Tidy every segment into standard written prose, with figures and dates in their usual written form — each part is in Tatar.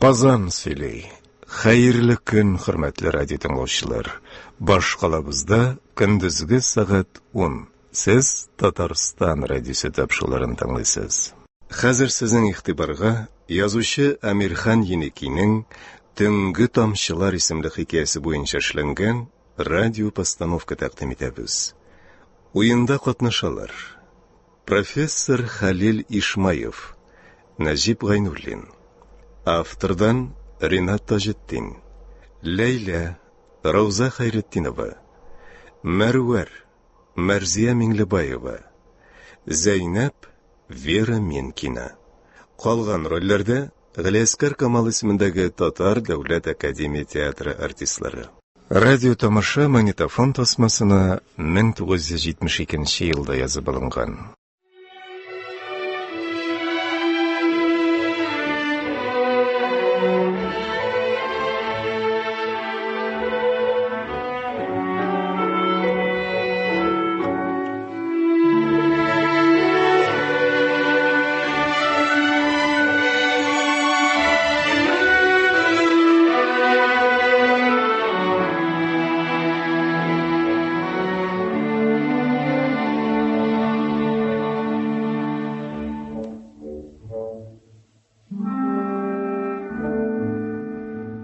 Казан сөйли. Хәерле көн, хөрмәтле радио тыңлаучылар. Баш калабызда көндезге сәгать 10. Сез Татарстан радиосы тапшыруларын тыңлыйсыз. Хәзер сезнең игътибарга язучы Әмирхан Еникинең Төнге тамчылар исемле хикәясе буенча эшләнгән радио постановка тәкъдим итәбез. Уенда катнашалар: Профессор Хәлил Ишмаев, Нәҗип Гайнуллин. Автордан Ринат Таҗетдин. Ләйлә, Рауза Хәйретдинова. Мәрвәр, Мәрзия Миңлебаева. Зәйнәп, Вера Минкина. Калган рольләрдә Галиәскар Камал исемендәге Татар дәүләт академия театры артистлары. Радио тамаша магнитофон тасмасына 1972 елда язып алынган.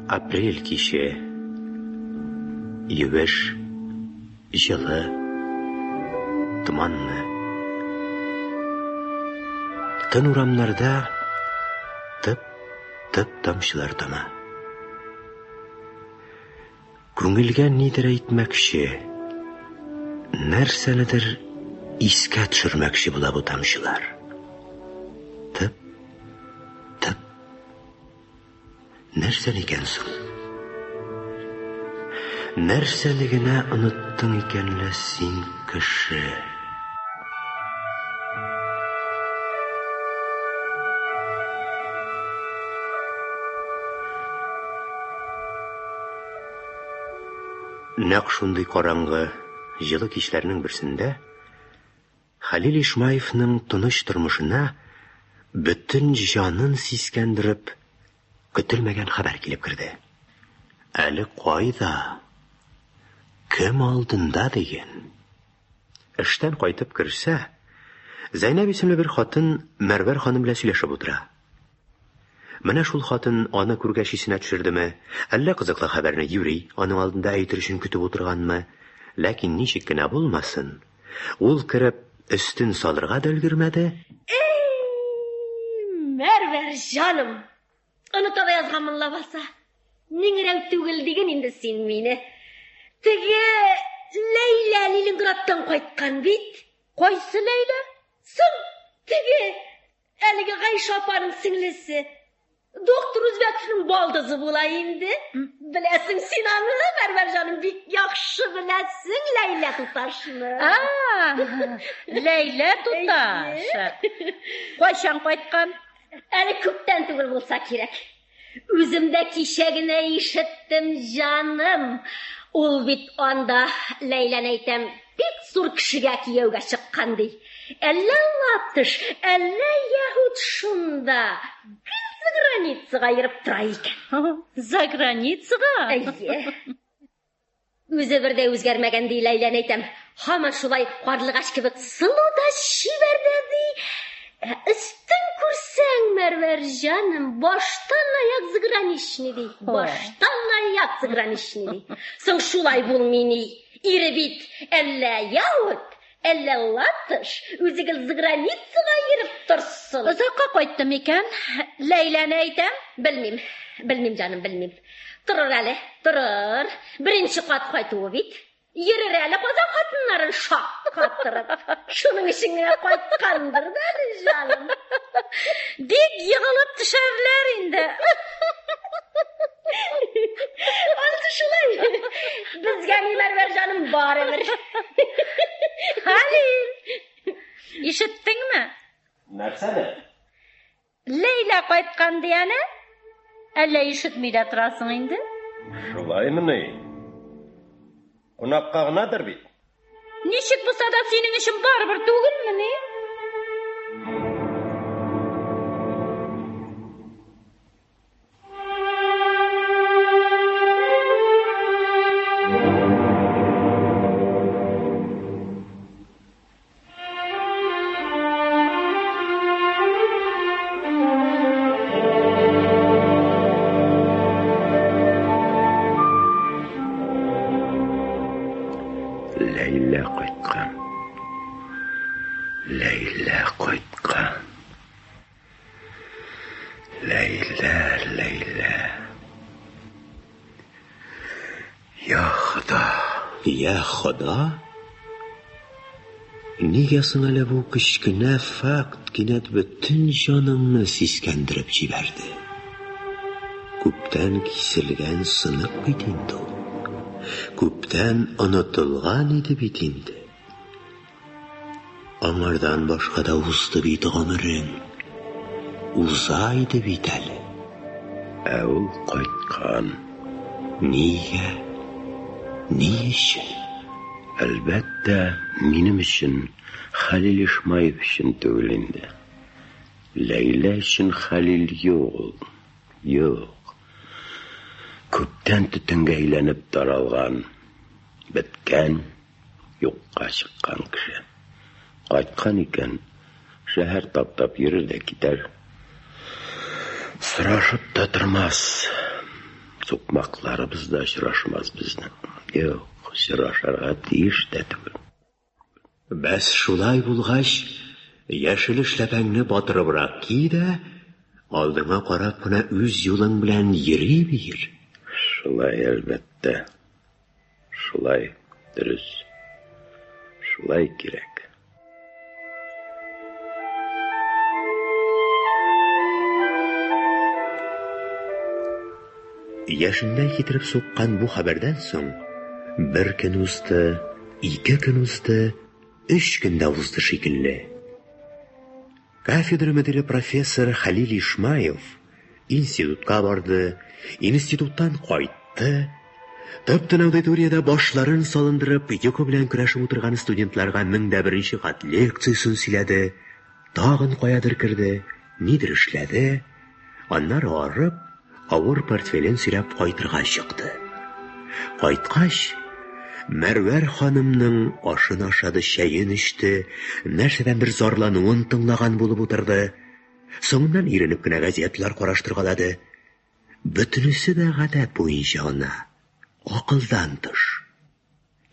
Апрель киче. Юеш, җылы, томанлы. Тын урамнарда тып-тып тамчылар тама. Күңелгә нидер әйтмәкче, нәрсәнедер искә төшермәкче була бу тамчылар. Тып, тып. Нәрсәне икән соң? Нәрсәне генә оныттың икән лә син, кеше? Нәкъ шундый караңгы, җылы кичләрнең берсендә Хәлил Ишмаевның тыныч тормышына бөтен җанын сискәндереп, көтелмәгән хәбәр килеп керде. Әле кайда? Кем алдында диген? Эштән кайтып керсә, Зәйнәб исемле бер хатын Мәрвәр ханым белән сөйләшеп утыра. Менә шул хатын аны күргәч исенә төшердеме, әллә кызыклы хәбәрне юри аның алдында әйтер өчен көтеп утырганмы, ләкин ничек кенә булмасын, ул кереп өстен салырга да өлгермәде. Эй, Мәрвәр җаным! Оныта да язганмын лабаса. Миңрәү түгел диген инде син мине. Теге Ләйлә Ленинградтан кайткан бит. Кайсы Ләйлә? Соң, теге әлеге Гайшә апаның сеңлесе. Доктор Үзбәковның балдызы була инде. Беләсең син аны, Мәрвәр җаным, бик яхшы беләсең Ләйлә туташны. А, Ләйлә туташ. Кайчан кайткан? Әле күптән түгел булса кирәк. Үзем дә кичә генә ишеттем, җаным. Ул бит анда, Ләйләне әйтәм, бик зур кешегә кияүгә чыккан ди. Әллә латыш, әллә яһүд шунда. Гел за границага йөреп тора икән. За границага? Әйе. Үзе бер дә үзгәрмәгән ди, Ләйләне әйтәм. Һаман шулай карлыгач кебек сылу да чибәр дә ди. Ә өстен күрсәң, Мәрвәр җаным, баштан аяк заграничный ди. Баштан аяк заграничный ди. Соң шулай булмый ни? Ире бит әллә яһүд, әллә латыш, үзе гел заграницага йөреп торсын. Озакка кайтты микән? Ләйләне әйтәм. Белмим, белмим, җаным, белмим. Торыр әле, торыр. Беренче кат кайтуы бит. Йөрер әле Казан хатыннарын шаккатырып. Шуның өчен генә кайткандыр да әле, җаным. Бик егылып төшәрләр инде. Анысы шулай. Безгә ни, Мәрвәр җаным, барыбер. Хәлил, ишеттеңме? Нәрсәне? Ләйлә кайткан ди әнә. Әллә ишетми дә торасың инде? Шулаймыни? Кунакка гынадыр бит. Ничек булса да синең өчен барыбер түгелмени? Ләйлә. Я Хода! Я Хода? Нигә соң әле бу кечкенә факт кинәт бөтен җаныңны сискәндереп җибәрде? Күптән киселгән сынык бит инде ул. Күптән онытылган иде бит инде. Аңардан башка да узды бит гомерең. Уза иде бит әле. Ә ул кайткан. Нигә? Ни өчен? Әлбәттә, минем өчен, Хәлил Ишмаев өчен түгел инде. Ләйлә өчен Хәлил юк ул. Юк. Күптән төтенгә әйләнеп таралган, беткән, юкка чыккан кеше. Кайткан икән, шәһәр таптап йөрер дә китәр. Сорашып та тормас. Сукмакларыбыз да очрашмас безнең. Юк, очрашырга тиеш тә түгел. Бәс шулай булгач, яшел эшләпәңне батырыбрак ки дә, алдыңа карап кына үз юлың белән йөри бир. Шулай, әлбәттә. Шулай дөрес. Шулай кирәк. Яшендәй китереп суккан бу хәбәрдән соң бер көн узды, ике көн узды, өч көн дә узды шикелле. Кафедра мөдире профессор Хәлил Ишмаев институтка барды, институттан кайтты. Тып-тын аудиториядә башларын салындырып, йокы белән көрәшеп утырган студентларга 1001 кат лекциясен сөйләде, тагын каядыр керде, нидер эшләде. Аннары арып, авыр портфелен сөйрәп кайтырга чыкты. Кайткач, Мәрвәр ханымның ашын ашады, чәен эчте, нәрсәдәндер зарлануын тыңлаган булып утырды. Соңыннан иренеп кенә газетлар караштыргалады. Бөтенесе дә гадәт буенча гына, акылдан тыш,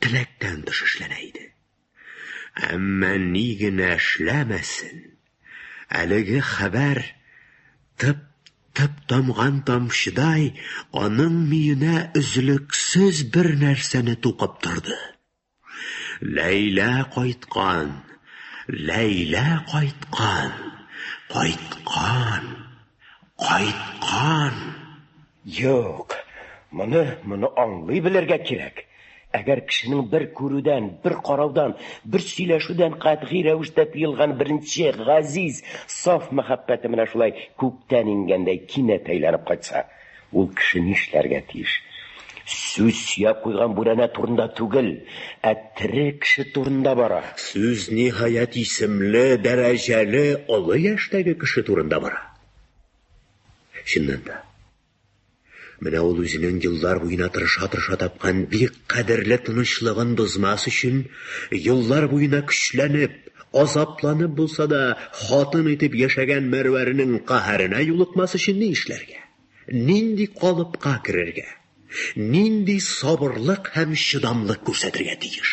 теләктән тыш эшләнә иде. Әмма ни генә эшләмәсен, әлеге хәбәр тып-тып тамган тамчыдай аның миенә өзлексез бер нәрсәне тукып торды. Ләйлә кайткан, Ләйлә кайткан, кайткан, кайткан. Юк, моны, моны аңлый белергә кирәк. Әгәр кешенең бер күрүдән, бер караудан, бер сөйләшүдән катгый рәвештә тыелган беренче газиз, саф мәхәббәте менә шулай күктән иңгәндәй кинәт әйләнеп кайтса, ул кеше нишләргә тиеш? Сүз сөяп куйган бүрәнә турында түгел, ә тере кеше турында бара. Сүз ниһаять исемле, дәрәҗәле, олы яшьтәге кеше турында бара. Чыннан да, менә ул үзенең еллар буена тырыша-тырыша тапкан бик кадерле тынычлыгын бозмас өчен, еллар буена көчләнеп, азапланып булса да, хатын итеп яшәгән Мәрвәренең каһәренә юлыкмас өчен ни эшләргә? Нинди калыпка керергә? Нинди сабырлык һәм чыдамлык күрсәтергә тиеш?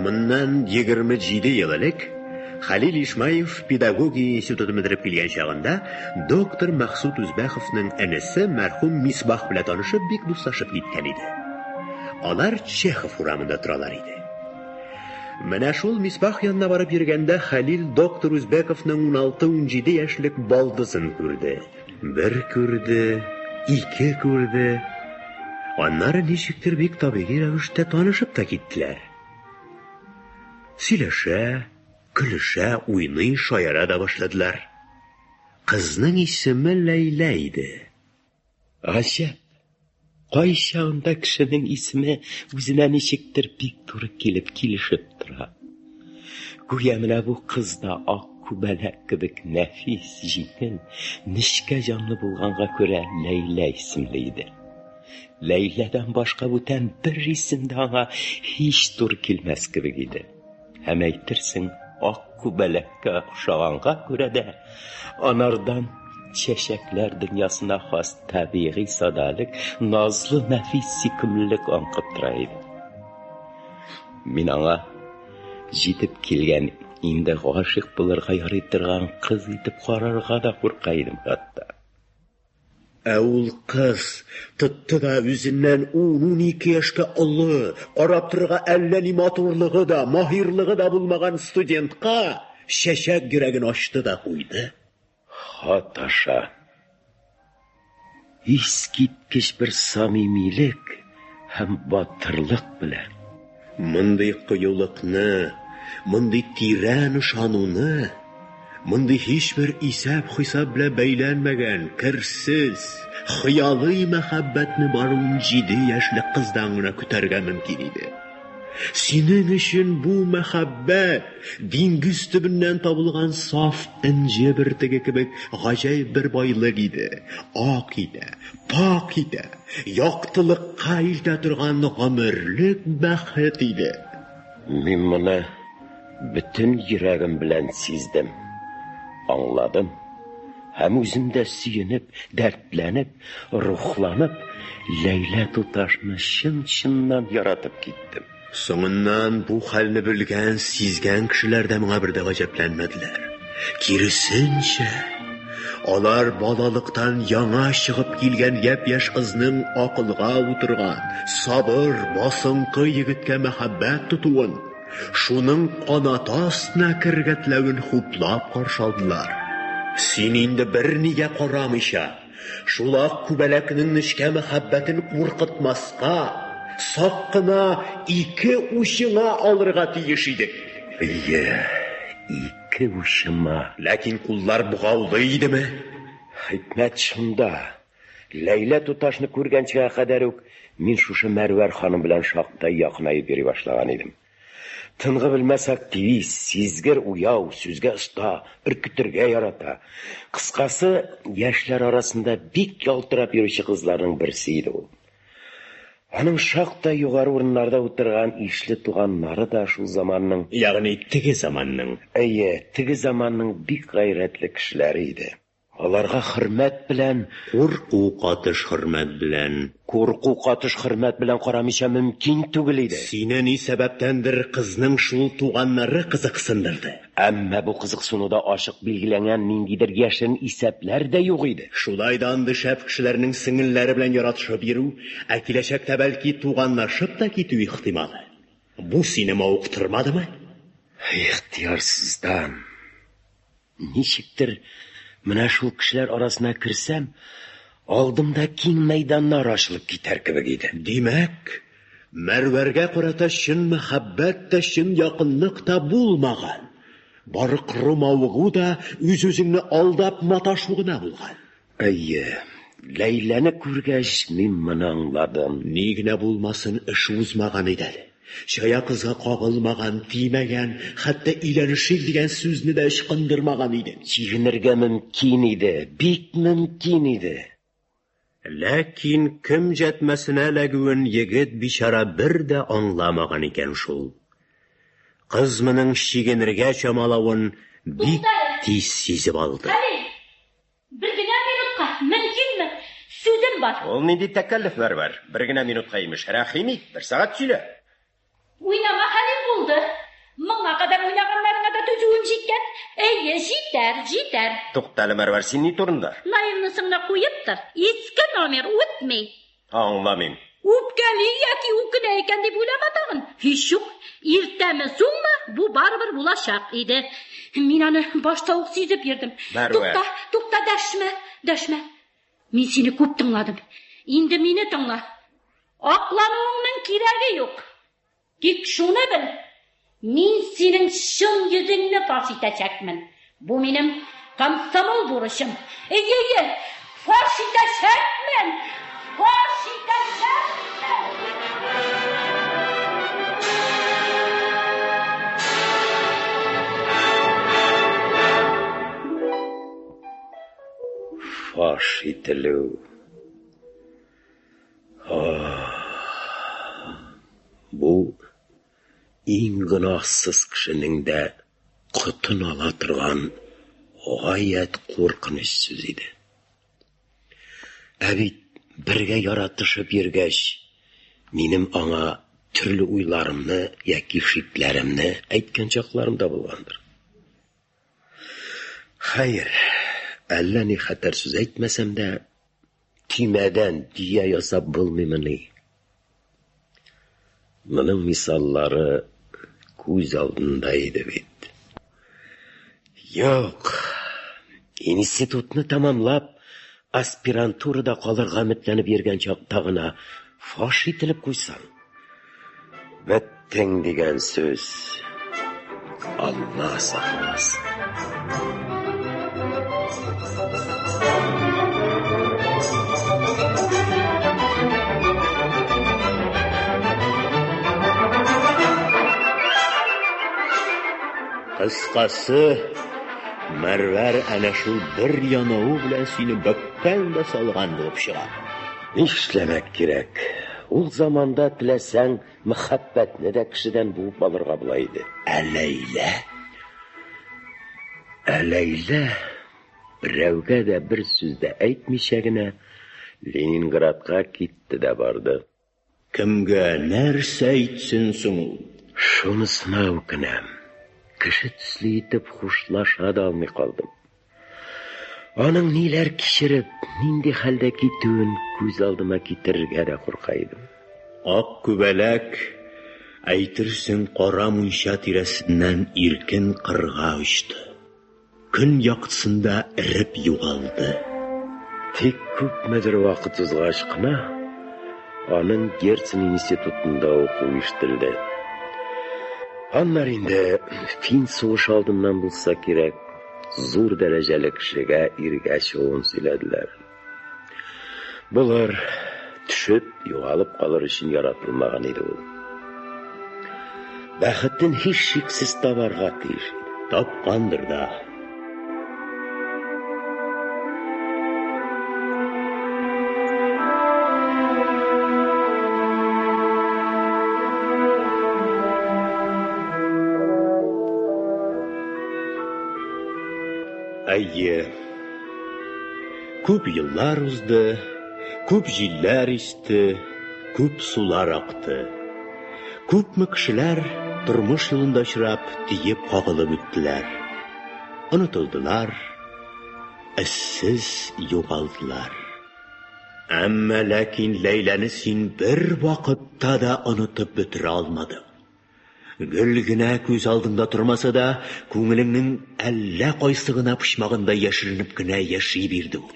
Моннан 27 ел элек Хәлил Ишмаев педагогия институтын бетереп килгән чагында доктор Мәхсүт Үзбәховның энесе мәрхүм Мисбах белән танышып бик дуслашып киткән иде. Алар Чехов урамында торалар иде. Менә шул Мисбах янына барып йөргәндә Хәлил доктор Үзбәковның 16-17 яшьлек балдызын күрде. Бер күрде, ике күрде. Аннары ничектер бик табигый рәвештә танышып та киттеләр. Сөйләшә, көлешә, уйный, шаяра да башладылар. Кызның исеме Ләйлә иде. Гаҗәп! Кайчагында кешенең исеме үзенә ничектер бик туры килеп килешеп тора. Гүя менә бу кыз да ак күбәләк кебек нәфис, җиңел, нечкә җанлы булганга күрә Ләйлә исемле иде. Ләйләдән башка бүтән бер исем дә аңа һич туры килмәс кебек иде. Һәм әйтерсең, ак күбәләккә охшаганга күрә дә анардан чәчәкләр дөньясына хас табигый садалык, назлы нәфис сөйкемлелек аңкып тора иде. Мин аңа җитеп килгән инде гашыйк булырга ярый торган кыз итеп карарга да курка идем хәтта. Ә ул кыз тотты да үзеннән ун-унике яшькә олы, карап торырга әллә ни матурлыгы да, маһирлыгы да булмаган студентка чәчәк йөрәген ачты да куйды. Хат аша. Искиткеч бер самимилек һәм батырлык белән. Мондый кыюлыкны, мондый тирән ышануны, мондый һичбер исәп-хисап белән бәйләнмәгән керсез, хыялый мәхәббәтне бары 17 яшьлек кыздан гына көтәргә мөмкин иде. Синең өчен бу мәхәббәт диңгез төбеннән табылган саф энҗе бөртеге кебек гаҗәеп бер байлык иде. Ак итә, пакь итә, яктылыкка илтә торган гомерлек бәхет иде. Мин моны бөтен йөрәгем белән сиздем, аңладым һәм үзем дә сөенеп, дәртләнеп, рухланып, Ләйлә туташны чын-чыннан яратып киттем. Соңыннан бу хәлне белгән, сизгән кешеләр дә моңа бер дә гаҗәпләнмәделәр. Киресенчә, алар балалыктан яңа чыгып килгән япь-яшь кызның акылга утырган, сабыр, басынкы егеткә мәхәббәт тотуын, шуның канаты астына керергә теләвен хуплап каршы алдылар. Син инде бернигә карамыйча, шул ак күбәләкнең нечкә мәхәббәтен куркытмаска, сак кына ике учыңа алырга тиеш идең. Әйе, ике учыма. Ләкин куллар богаулы идеме? Хикмәт шунда, Ләйлә туташны күргәнчегә кадәр үк мин шушы Мәрвәр ханым белән шактай якынаеп йөри башлаган идем. Тынгы белмәс активист, сизгер, уяу, сүзгә оста, өркетергә ярата. Кыскасы, яшьләр арасында бик ялтырап йөрүче кызларның берсе иде ул. Аның шактай югары урыннарда утырган ишле туганнары да шул заманның... Ягъни теге заманның. Әйе, теге заманның бик гайрәтле кешеләре иде. Аларга хөрмәт белән, Курку катыш хөрмәт белән. Курку катыш хөрмәт белән карамыйча мөмкин түгел иде. Сине ни сәбәптәндер кызның шул туганнары кызыксындырды. Әмма бу кызыксынуда ачык билгеләнгән ниндидер яшерен исәпләр дә юк иде. Шулай да андый шәп кешеләрнең сеңелләре белән яратышып йөрү, ә киләчәктә бәлки туганлашып та китү ихтималы. Бу сине мавыктырмадымы? Ихтыярсыздан. Ничектер менә шул кешеләр арасына керсәм, алдымда киң мәйданнар ачылып китәр кебек иде. Димәк, Мәрвәргә карата чын мәхәббәт тә, чын якынлык та булмаган. Бары коры мавыгу да, үз-үзеңне алдап маташу гына булган. Әйе, Ләйләне күргәч, мин моны аңладым. Ни генә булмасын, эш узмаган иде әле. Чая кызга кагылмаган, тимәгән, хәтта өйләнешик дигән сүзне дә ычкындырмаган иде. Чигенергә мөмкин иде, бик мөмкин иде. Ләкин кем җәтмәсенә эләгүен егет бичара бер дә аңламаган икән шул. Кыз моның чигенергә чамалавын бик тиз сизеп алды. Хәлил, бер генә минутка, мөмкинме? Сүзем бар. Ул нинди тәкәллеф, Мәрвәр? Бер генә минутка, имеш. Рәхим ит, бер сәгать сөйлә. Уйнама, Хәлил, булды. Моңа кадәр уйнаганнарыңа да түзүем җиткән. Әйе, җитәр, җитәр. Тукта әле, Мәрвәр, син ни турында? Наилнысыңны куеп тор. Иске номер үтми. Аңламыйм. Үпкәли яки үкенә икән дип уйлама тагын. Һич юк. Иртәме, соңмы, бу барыбер булачак иде. Мин аны башта ук сизеп йөрдем. Мәрвә. Тукта, тукта, дәшмә, дәшмә. Мин сине күп тыңладым. Инде мине тыңла. Аклануыңның кирәге юк. Тик шуны бел, мин синең чын йөзеңне фаш итәчәкмен. Бу минем комсомол бурычым. Әйе, әйе, фаш итәчәкмен! Фаш итәчәкмен! Фаш ителү. Бу иң гөнаһсыз кешенең дә котын ала торган гаять куркыныч сүз иде. Ә бит бергә яратышып йөргәч, минем аңа төрле уйларымны яки шикләремне әйткән чакларым да булгандыр. Хәер, әллә ни хәтәр сүз әйтмәсәм дә, төймәдән дөя ясап булмыймыни? Моның мисаллары күз алдында иде бит. Юк, институтны тәмамлап, аспирантурада калырга өметләнеп йөргән чакта гына фаш ителеп куйсаң, беттең дигән сүз. Алла сакласын. Кыскасы, Мәрвәр әнә шул бер янавы белән сине бөккән дә салган булып чыга. Нишләмәк кирәк? Ул заманда теләсәң, мәхәббәтне дә кешедән буып алырга була иде. Ә Ләйлә? Ә Ләйлә берәүгә дә бер сүз дә әйтмичә генә Ленинградка китте дә барды. Кемгә нәрсә әйтсен соң ул? Шунысына үкенәм. Кеше төсле итеп хушлаша да алмый калдым. Аның ниләр кичереп, нинди хәлдә китүен күз алдыма китерергә дә курка идем. Ак күбәләк, әйтерсең, кара мунча тирәсеннән иркен кырга очты. Көн яктысында эреп югалды. Тик күпмедер вакыт узгач кына, аның Герцен институтында укуы ишетелде. Аннары инде фин сугышы алдыннан булса кирәк, зур дәрәҗәле кешегә иргә чыгуын сөйләделәр. Болар төшеп, югалып калыр өчен яратылмаган иде ул. Бәхетен һичшиксез табарга тиеш иде. Тапкандыр да. Әйе. Күп еллар узды, күп җилләр исте, күп сулар акты. Күпме кешеләр тормыш юлында очрап, тиеп кагылып үттеләр. Онытылдылар, эзсез югалдылар. Әмма ләкин Ләйләне син бер вакытта да онытып бетерә алмадың. Гел генә күз алдыңда тормаса да, күңелеңнең әллә кайсы гына почмагында яшеренеп кенә яши бирде ул.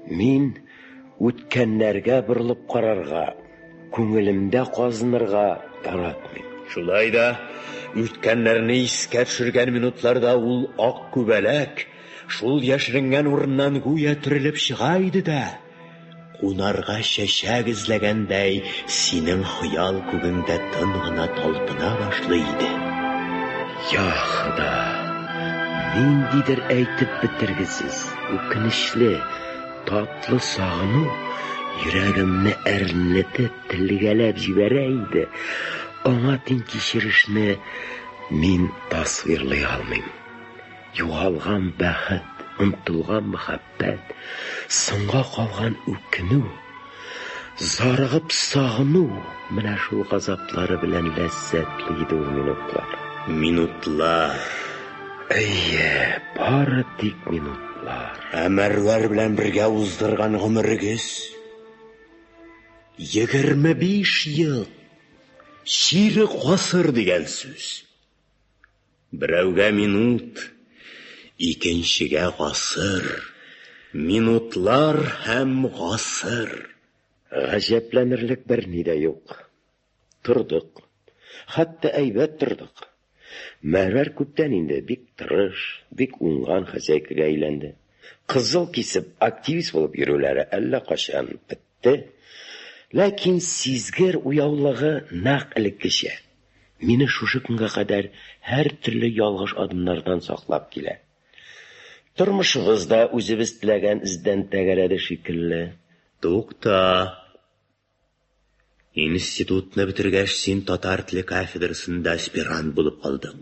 Мин үткәннәргә борылып карарга, күңелемдә казынырга яратмыйм. Шулай да үткәннәрне искә төшергән минутларда ул ак күбәләк шул яшеренгән урыннан гүя терелеп чыга иде дә, Кунарга чәчәк эзләгәндәй, синең хыял күгеңдә тын гына талпына башлый иде. Я Хода! Ниндидер әйтеп бетергесез, үкенечле, татлы сагыну йөрәгемне әрнетеп, телгәләп җибәрә иде. Аңа тиң кичерешне мин тасвирлый алмыйм. Югалган бәхет, онытылган мәхәббәт. Мәхәббәт, соңга калган үкенү, зарыгып сагыну, менә шул газаплары белән ләззәтле иде ул минутлар. Минутлар. Әйе, бары тик минутлар. Ә Мәрвәр белән бергә уздырган гомерегез 25 ел, чирек гасыр дигән сүз. Берәүгә минут, икенчегә гасыр. Минутлар һәм гасыр. Гаҗәпләнерлек берни дә юк. Тордык. Хәтта әйбәт тордык. Мәрвәр күптән инде бик тырыш, бик уңган хозяйкага әйләнде. Кызыл кисеп активист булып йөрүләре әллә кайчан бетте. Ләкин сизгер уяулыгы нәкъ элеккечә. Мине шушы көнгә кадәр һәртөрле ялгыш адымнардан саклап килә. Тормышыбыз да үзебез теләгән эздән тәгәрәде шикелле. Тукта. Институтны бетергәч, син татар теле кафедрасында аспирант булып калдың.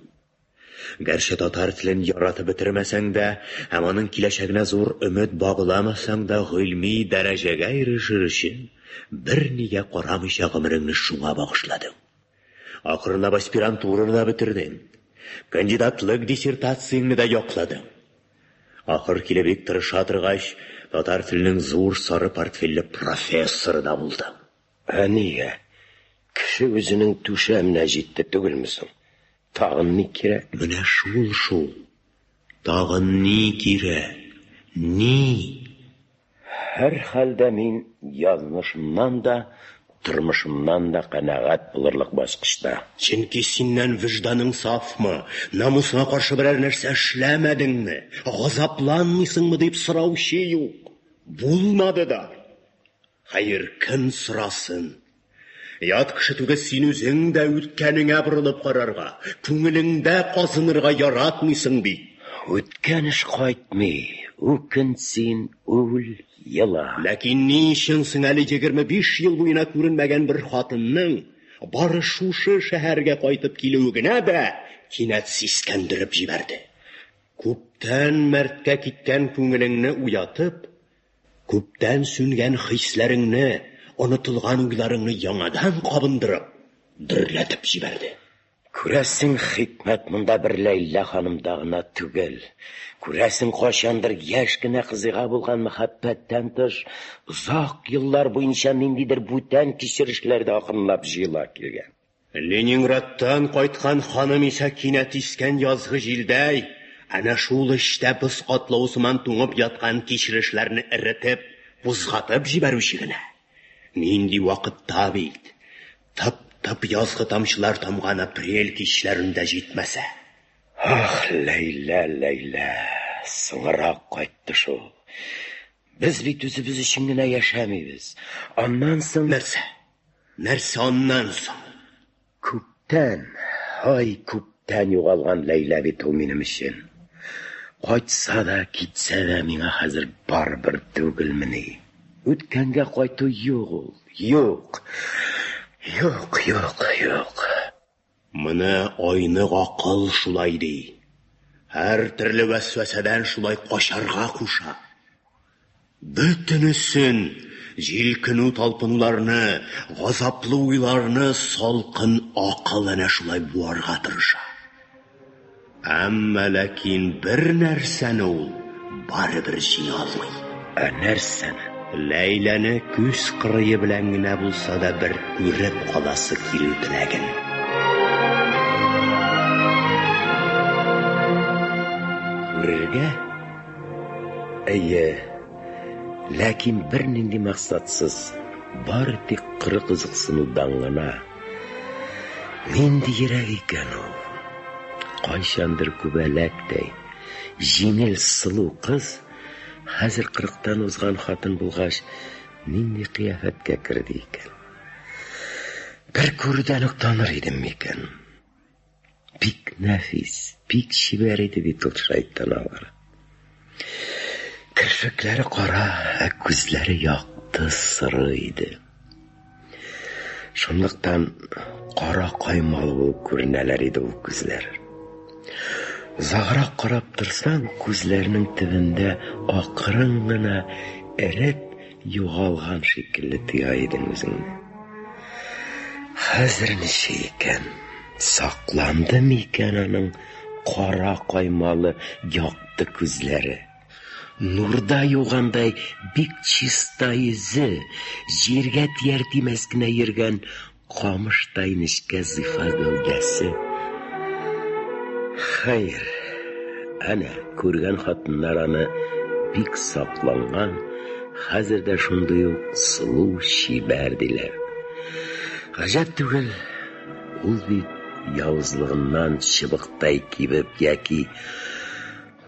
Гәрчә татар телен яратып бетермәсәң дә һәм аның киләчәгенә зур өмет багламасаң да, гыйльми дәрәҗәгә ирешер өчен бернигә карамыйча гомереңне шуңа багышладың. Акрынлап аспирантураны да бетердең. Кандидатлык диссертацияңне дә якладың. Ахыр килеп бик тырыша торгач, татар теленең зур сары портфельле профессоры да булдың. Ә нигә? Кеше үзенең түшәменә җитте түгелме соң? Тагын ни кирәк? Менә шул шул. Тагын ни кирәк? Ни? Һәрхәлдә мин язмышымнан да, тормышымнан да канәгать булырлык баскычта. Чөнки синнән вөҗданың сафмы, намусыңа каршы берәр нәрсә эшләмәдеңме, газапланмыйсыңмы дип сораучы юк. Булмады да. Хәер, кем сорасын? Ят кеше түгел, син үзең дә үткәнеңә борылып карарга, күңелеңдә казынырга яратмыйсың бит. Үткән эш кайтмый, үкен син, үл, ела. Ләкин ни өчен соң әле 25 ел буена күренмәгән бер хатынның бары шушы шәһәргә кайтып килүе генә дә кинәт сискәндереп җибәрде. Күптән мәрткә киткән күңелеңне уятып, Күптән сүнгән хисләреңне, онытылган уйларыңны яңадан кабындырып, дөрләтеп җибәрде. Күрәсең, хикмәт монда бер Ләйлә ханымда гына түгел. Күрәсең, кайчандыр яшь кенә кызыйга булган мәхәббәттән тыш, озак еллар буенча ниндидер бүтән кичерешләр дә акрынлап җыела килгән. Ленинградтан кайткан ханым исә кинәт искән язгы җилдәй, әнә шул эчтә боз катлавы сыман туңып яткан кичерешләрне эретеп, кузгатып җибәрүче генә. Нинди вакытта бит! Тып-тып язгы тамчылар тамган апрель кичләрендә җитмәсә. Ах, Ләйлә, Ләйлә, соңрак кайтты шул. Без бит үзебез өчен генә яшәмибез. Аннан соң... Нәрсә? Нәрсә аннан соң? Күптән, ай, күптән югалган Ләйлә бит ул минем өчен. Кайтса да, китсә дә миңа хәзер барыбер түгелмени? Үткәнгә кайту юк ул, юк. Юк, юк, юк. Моны айнык акыл шулай ди. Һәр төрле вәсвәсәдән шулай качарга куша. Бөтенесен, җилкенү-талпынуларны, газаплы уйларны салкын акыл әнә шулай буарга тырыша. Әмма ләкин бер нәрсәне ул барыбер җиңә алмый. Ә нәрсәне? Ләйләне күз кырые белән генә булса да бер күреп каласы килү теләген. Күрергә? Әйе, ләкин бернинди максатсыз, бары тик коры кызыксынудан гына. Нинди йөрәк икән ул? Кайчандыр күбәләктәй, җиңел сылу кыз, хәзер кырыктан узган хатын булгач, нинди кыяфәткә керде икән? Бер күрүдән үк таныр идем микән? Бик нәфис, бик чибәр иде бит ул шайтан алгыры. Керфекләре кара, ә күзләре якты соры иде. Шунлыктан кара каймалы булып күренәләр иде ул күзләр. Озаграк карап торсаң, күзләренең төбендә акрын гына эреп югалган шикелле тоя идең үзеңне. Хәзер ничек икән? Сакланды микән аның кара каймалы якты күзләре? Нурда югандай бик чиста йөзе, җиргә тияр-тимәс кенә йөргән камыштай нечкә зифа гәүдәсе. Хәер, әнә күргән хатыннар аны бик сакланган, хәзер дә шундый ук сылу, чибәр диләр. Гаҗәп түгел, ул бит явызлыгыннан чыбыктай кибеп яки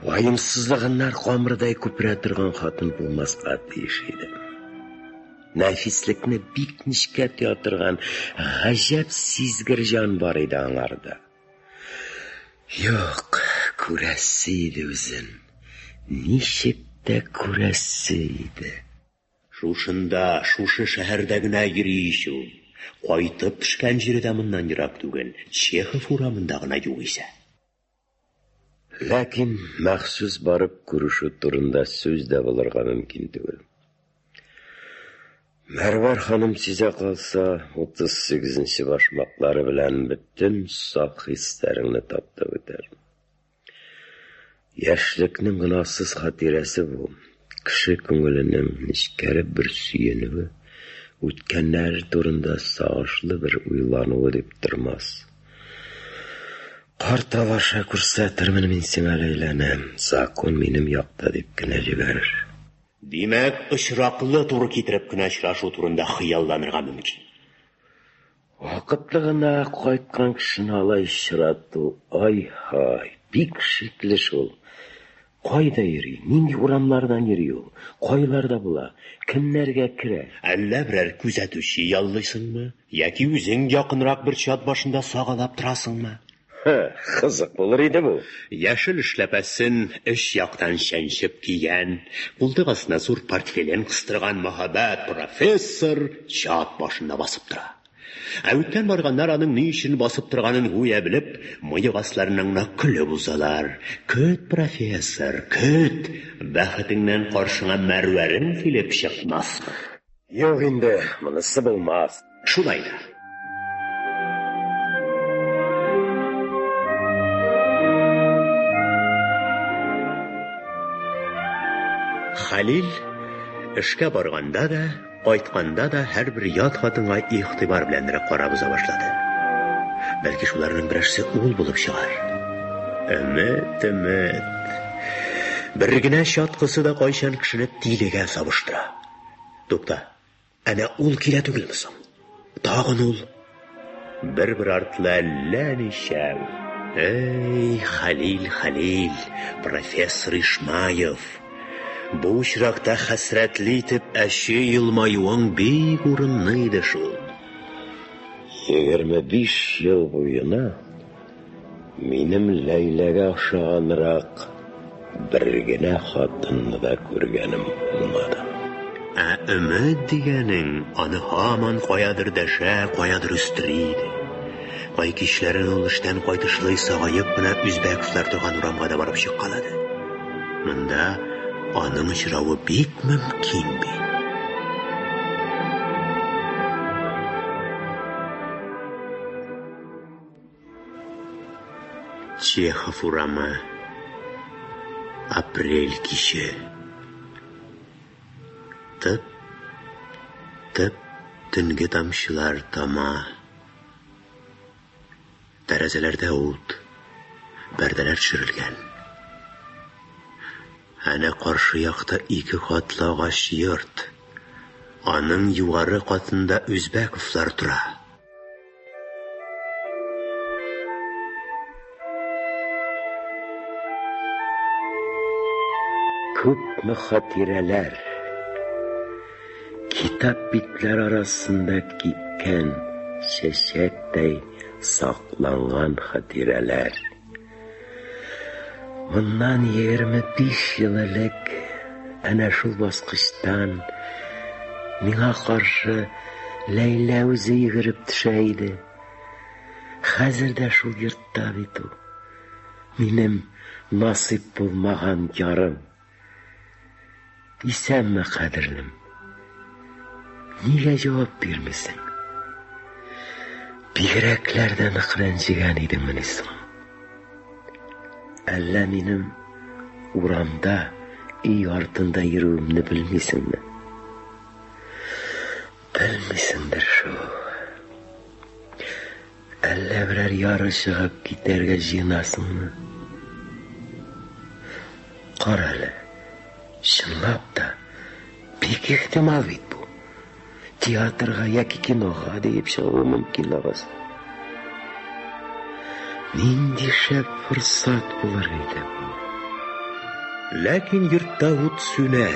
ваемсызлыгыннан камырдай күперә торган хатын булмаска тиеш иде. Нәфислекне бик нечкә тоя торган гаҗәп сизгер җан бар иде аңарда. Юк, күрәсе иде үзен. Ничек тә күрәсе иде. Шушында, шушы шәһәрдә генә йөри ич ул. Кайтып төшкән җире дә моннан ерак түгел, Чехов урамында гына югыйсә. Ләкин махсус барып күрешү турында сүз дә булырга мөмкин түгел. Мәрвәр ханым сизә калса, 38-нче башмаклары белән бөтен саф хисләреңне таптап үтәр. Яшьлекнең гөнаһсыз хатирәсе бу. Кеше күңеленең нечкәреп бер сөенүе, үткәннәре турында сагышлы бер уйлануы дип тормас. Карт алаша күрсәтермен мин сиңа Ләйләне, закон минем якта дип кенә җибәрер. Димәк, очраклы туры китереп кенә очрашу турында хыялланырга мөмкин. Вакытлы гына кайткан кешене алай очрату, ай-һай, бик шикле шул. Кайда йөри, нинди урамнардан йөри ул, кайларда була, кемнәргә керә? Әллә берәр күзәтүче яллыйсыңмы, яки үзең якынрак бер чат башында сагалап торасыңмы? Кызык булыр иде бу. Яшел эшләпәсен өч яктан чәнчеп кигән, култык астына зур портфелен кыстырган мәһабәт профессор чат башында басып тора. Ә үткән барганнар аның ни өчен басып торганын гүя белеп, мыек асларыннан гына көлеп узалар. Көт, профессор, көт! Бәхетеңнән каршыңа Мәрвәрең килеп чыкмасмы? Юк инде, монысы булмас. Шулай да. Хәлил эшкә барганда да, кайтканда да һәрбер ят хатынга игътибар беләнрәк карап уза башлады. Бәлки шуларның берәрсе ул булып чыгар. Өмет, өмет. Бер генә чаткысы да кайчан кешене тилегә сабыштыра. Тукта, әнә ул килә түгелме соң? Тагын ул. Бер-бер артлы әллә ничәү. Эй, Хәлил, Хәлил, профессор Ишмаев. Бу очракта хәсрәтле итеп әче елмаюың бик урынлы иде шул. 25 ел буена минем Ләйләгә охшаганрак бер генә хатынны да күргәнем булмады. Ә өмет дигәнең аны һаман каядыр дәшә, каядыр өстери иде. Кай кичләрен ул эштән кайтышлый сагаеп кына Үзбәковлар торган урамга да барып чыккалады. Монда аның очравы бик мөмкин бит. Чехов урамы. Апрель киче. Тып, тып төнге тамчылар тама. Тәрәзәләрдә ут, пәрдәләр төшерелгән. Әнә каршы якта ике катлы агач йорт. Аның югары катында Үзбәковлар тора. Күпме хатирәләр китап битләр арасында кипкән чәчәктәй сакланган хатирәләр. Моннан 25 ел элек әнә шул баскычтан миңа каршы Ләйлә үзе йөгереп төшә иде. Хәзер дә шул йортта бит ул. Минем насыйп булмаган ярым. Исәнме, кадерлем? Нигә җавап бирмисең? Бигрәкләр дә нык рәнҗегән идеңмени соң? Әллә минем урамда, өй артында йөрүемне белмисеңме? Белмисеңдер шул. Әллә берәр яры чыгып китәргә җыенасыңмы? Кара әле, чынлап та, бик ихтимал бит бу. Театрга яки кинога диеп чыгуы мөмкин лабаса. Нинди шәп форсат булыр иде бу. Ләкин йортта ут сүнә.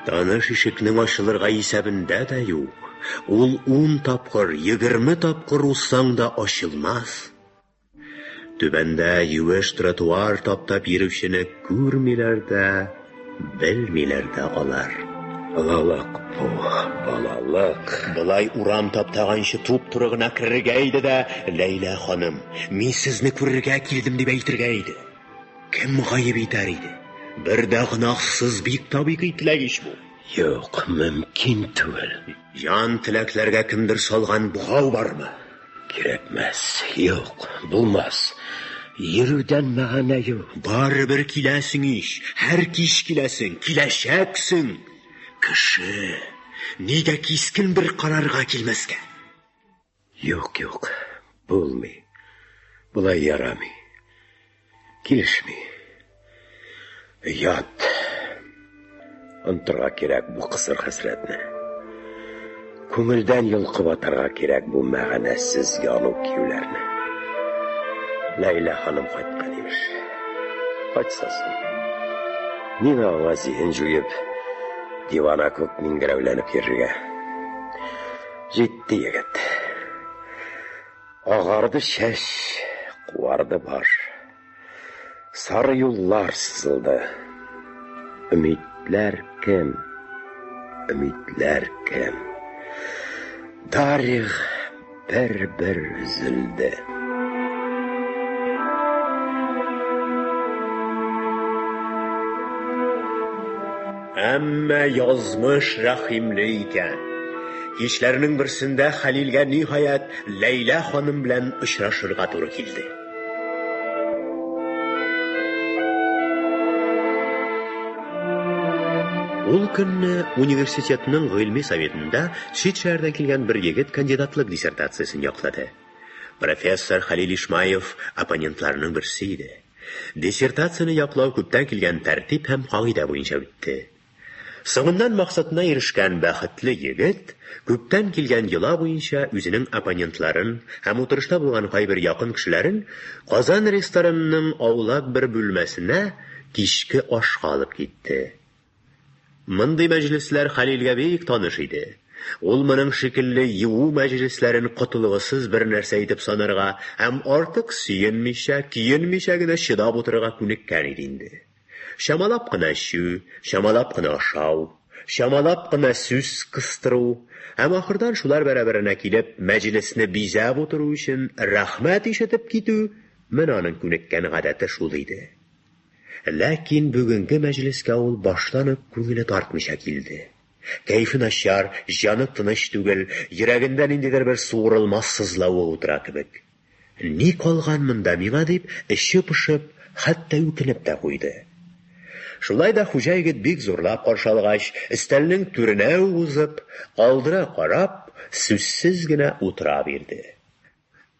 Таныш ишекнең ачылырга исәбендә дә юк. Ул ун тапкыр, 20 тапкыр узсаң да ачылмас. Түбәндә юеш тротуар таптап йөрүчене күрмиләр дә, белмиләр дә алар. Балалык бу, балалык. Болай урам таптаганчы туп-туры гына керергә иде дә, Ләйлә ханым, мин сезне күрергә килдем дип әйтергә иде. Кем гаеп итәр иде? Бер дә гөнаһсыз бик табигый теләк ич бу. Юк, мөмкин түгел. Җан теләкләргә кемдер салган богау бармы? Кирәкмәс, юк, булмас. Йөрүдән мәгънә юк. Барыбер киләсең ич, һәр кич киләсең, киләчәксең. Кеше, нигә кискен бер карарга килмәскә? Юк, юк, булмый. Болай ярамый. Килешми. Оят. Онытырга кирәк бу кысыр хәсрәтне. Күңелдән йолкып атарга кирәк бу мәгънәсез яну киюләрне. Ләйлә ханым кайткан имеш. Кайтса соң. Миңа аңа зиһен җуеп, дивана күк миңгерәүләнеп йөрергә. Җитте, егет. Агарды чәч, куарды баш. Сары юллар сызылды. Өмитләр кем? Өмитләр кем? Тарих бер-бер өзелде. Әмма язмыш рәхимле икән. Кичләрнең берсендә Хәлилгә ниһаять Ләйлә ханым белән очрашырга туры килде. Ул көнне университетның гыйльми советында чит шәһәрдән килгән бер егет кандидатлык диссертациясен яклады. Профессор Хәлил Ишмаев оппонентларының берсе иде. Диссертацияне яклау күптән килгән тәртип һәм кагыйдә буенча үтте. Соңыннан максатына ирешкән бәхетле егет, күптән килгән йола буенча үзенең оппонентларын һәм утырышта булган кайбер якын кешеләрен Казан ресторанының аулак бер бүлмәсенә кичке ашка алып китте. Мондый мәҗлесләр Хәлилгә бик таныш иде. Ул моның шикелле юу мәҗлесләрен котылгысыз бер нәрсә итеп санарга һәм артык сөенмичә, көенмичә генә чыдап утырырга күнеккән иде инде. Чамалап кына эчү, чамалап кына ашау, чамалап кына сүз кыстыру һәм ахырдан шулар бәрабәренә килеп, мәҗлесне бизәп утыру өчен рәхмәт ишетеп китү, менә аның күнеккән гадәте шул иде. Ләкин бүгенге мәҗлескә ул баштан ук күңеле тартмыйча килде. Кәефе начар, җаны тыныч түгел, йөрәгендә ниндидер бер суырылмас сызлавы утыра кебек. Ни калган монда миңа дип, эче пошып, хәтта үкенеп тә куйды. Шулай да хуҗа егет бик зурлап каршы алгач, өстәлнең түренә үк узып, алдына карап, сүзсез генә утыра бирде.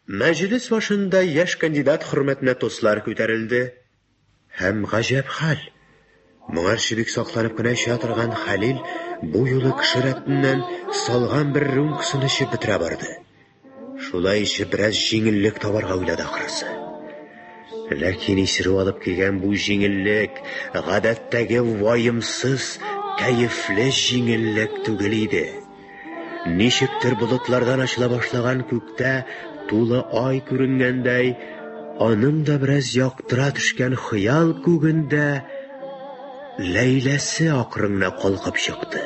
Мәҗлес башында яшь кандидат хөрмәтенә тостлар күтәрелде. Һәм гаҗәп хәл, моңарчы бик сакланып кына эчә торган Хәлил бу юлы кеше рәтеннән салган бер рюмкасын эчеп бетерә барды. Шулай эчеп бераз җиңеллек табарга уйлады ахрысы. Ләкин исерү алып килгән бу җиңеллек гадәттәге ваемсыз, кәефле җиңеллек түгел иде. Ничектер болытлардан ачыла башлаган күктә тулы ай күренгәндәй, аның да бераз яктыра төшкән хыял күгендә Ләйләсе акрын гына калкып чыкты.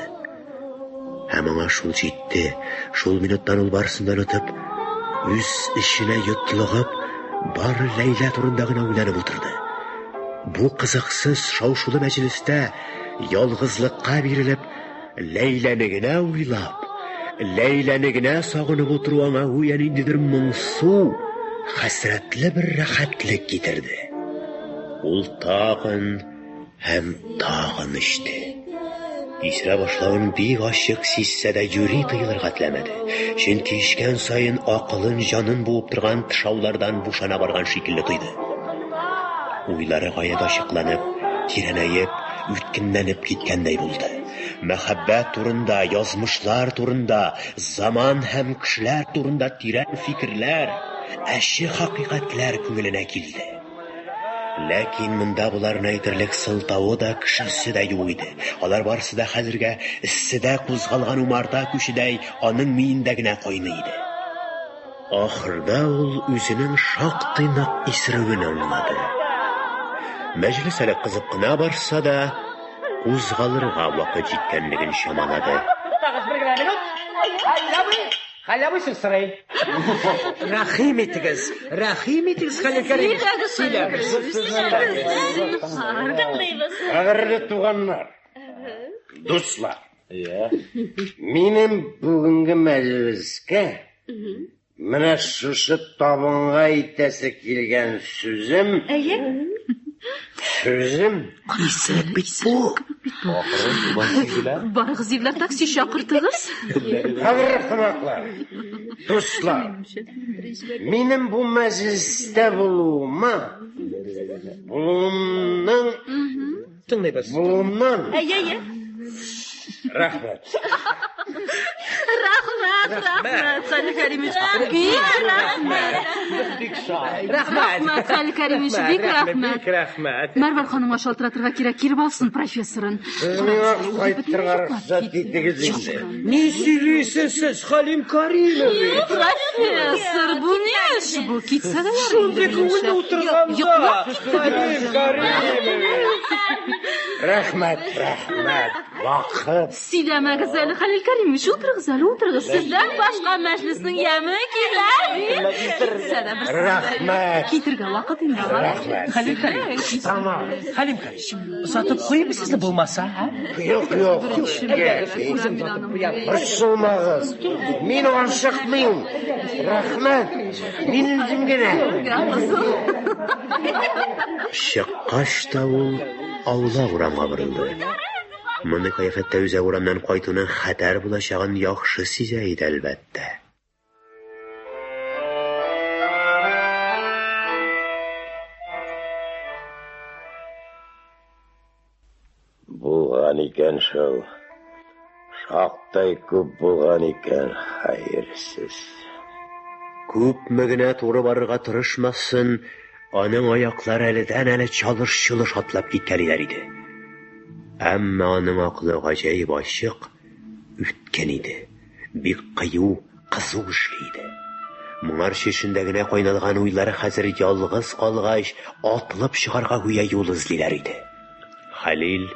Һәм аңа шул җитте. Шул минуттан ул барысын да онытып, үз эченә йотлыгып, бары Ләйлә турында гына уйланып утырды. Бу кызыксыз, шау-шулы мәҗлестә ялгызлыкка бирелеп, Ләйләне генә уйлап, Ләйләне генә сагынып утыру аңа гүя ниндидер моңсу, хәсрәтле бер рәхәтлек китерде. Ул тагын һәм тагын эчте. Исерә башлавын бик ачык сизсә дә юри тыелырга теләмәде. Чөнки эчкән саен акылын, җанын буып торган тышаулардан бушана барган шикелле тойды. Уйлары гаять ачыкланып, тирәнәеп, үткенләнеп киткәндәй булды. Мәхәббәт турында, язмышлар турында, заман һәм кешеләр турында тирән фикерләр, әче хакыйкатьләр күңеленә килде. Ләкин монда боларны әйтерлек сылтавы да, кешесе дә юк иде. Алар барысы да хәзергә эсседә кузгалган умарта күчедәй аның миендә генә кайный иде. Ахырда ул үзенең шактый нык исерүен аңлады. Мәҗлес әле кызып кына барса да, кузгалырга вакыт җиткәнлеген чамалады. Туктагыз бер генә минут. Хәлил абый, Хәлил абый сүз сорый. Рәхим итегез, рәхим итегез, Хәлил Кәримович. Сөйләгез, Сөйләгез. Тыңлыйбыз. Кадерле туганнар, дуслар. Минем бүгенге мәҗлескә. Менә шушы табынга әйтәсе килгән сүзем. Әйе. Сүзем. Исерек бит бу. Барыгыз, ирләр, такси чакыртыгыз. Кадерле кунаклар, дуслар, минем бу мәҗлестә булуыма, булуымның Тыңлыйбыз. Булуымнан. Әйе, әйе. Рәхмәт. Рәхмәт, рәхмәт, Хәлил Кәримович. Бик рәхмәт. Бик шат. Рәхмәт, Хәлил Кәримович, бик рәхмәт. Бик рәхмәт. Мәрвәр ханымга шалтыратырга кирәк, киреп алсын профессорын. Сез миңа кайтырга рөхсәт итегез инде. Ни сөйлисез сез, Хәлим Каримович? Профессор, бу ни эш бу? Китсә дә ярый. Шундый күңелле утырганда. Йоклап китте. Хәлим Каримович. Рәхмәт, рәхмәт. Вакыт. Сөйләмәгез әле, Хәлил Кәримович, утырыгыз әле, утырыгыз. Сездән башка мәҗлеснең яме килә бит. Китсә дә бер Рәхмәт. Китергә вакыт инде алар. Рәхмәт. Хәлим Кәримович. Тамам. Хәлим Кәримович, озатып куйыйм сезне булмаса, ә? Юк, юк. Үзем озатып куям. Борчылмагыз. Мин ашыкмыйм. Рәхмәт. Мин үзем генә. Чыккач та ул аулак урамга борылды. Мондый кыяфәттә үзәк урамнан кайтуның хәтәр булачагын яхшы сизә иде, әлбәттә. Булган икән шул. Шактай күп булган икән, хәерсез. Күпме генә туры барырга тырышмасын, аның аяклары әледән-әле чалыш-чолыш атлап киткәлиләр иде. Әмма аның акылы гаҗәеп ачык, үткен иде. Бик кыю, кызу эшли иде. Моңарчы эчендә генә кайналган уйлары хәзер ялгыз калгач, атылып чыгарга гүя юл эзлиләр иде. Хәлил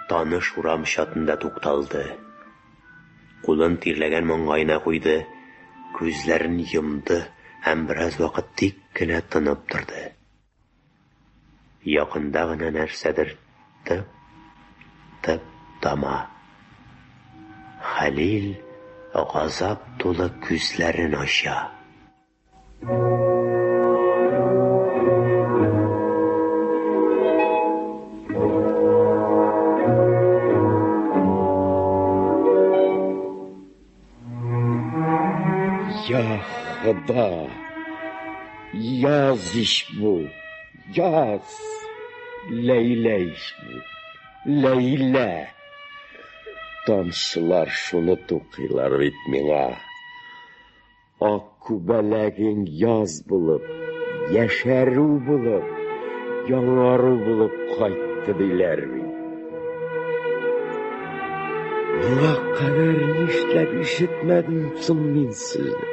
таныш урам чатында тукталды. Кулын тирләгән маңгаена куйды, күзләрен йомды һәм бераз вакыт тик кенә тынып торды. Якында гына нәрсәдер тып, тып тама. Хәлил газап тулы күзләрен ача. Я Хода! Яз ич бу! Яз! Ләйлә ич бу! Ләйлә! Тамчылар шуны тукыйлар бит миңа. Ак күбәләгең яз булып, яшәрү булып, яңару булып кайтты диләр бит. Моңа кадәр нишләп ишетмәдем соң мин сезне?